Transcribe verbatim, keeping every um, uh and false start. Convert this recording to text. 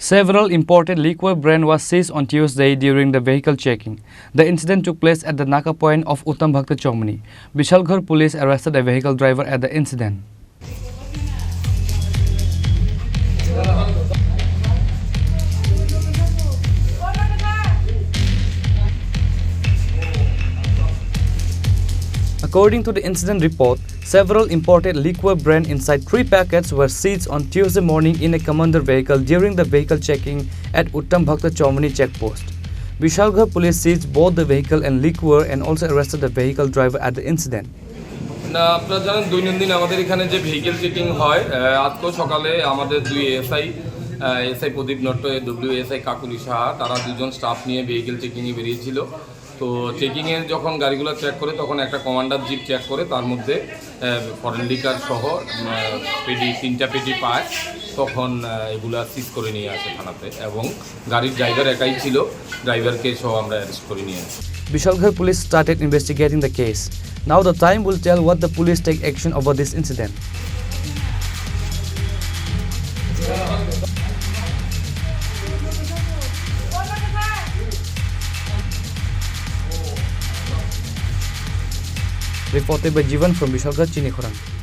Several imported liquor brand was seized on Tuesday during the vehicle checking. The incident took place at the Naka point of Uttam Bhakta Chomani. Bishalgarh police arrested a vehicle driver at the incident. According to the incident report, several imported liquor brand inside three packets were seized on Tuesday morning in a commander vehicle during the vehicle checking at Uttam Bhakta Chomani checkpost. Bishalgarh police seized both the vehicle and liquor and also arrested the vehicle driver at the incident. না, আপনারা জানেন, দৈনন্দিন আমাদের এখানে যে vehicle checking হয়, আহ, আজকেও সকালে আমাদের দুই এসআই, আহ, এসআই প্রদীপ নট্ট, ডব্লিউ এসআই কাকুলি সাহা, তারা দুজন স্টাফ নিয়ে ভেহিকেল চেকিংয়ে বেরিয়েছিল। তো চেকিংয়ে যখন গাড়িগুলো চেক করে, তখন একটা কমান্ডার জিপ চেক করে, তার মধ্যে, আহ, ফরেন লিকার সহ, আহ, পেটি, তিনটা পেটি পায়। তখন, আহ, এগুলা সিজ করে নিয়ে আসে থানাতে এবং গাড়ির ড্রাইভার একাই ছিল, ড্রাইভারকে সহ আমরা অ্যারেস্ট করে নিয়ে আসি। Bishalgarh police started investigating the case. Now the time will tell what the police take action over this incident. Reported by Jivan from Bishalgarh, Chinikhorang.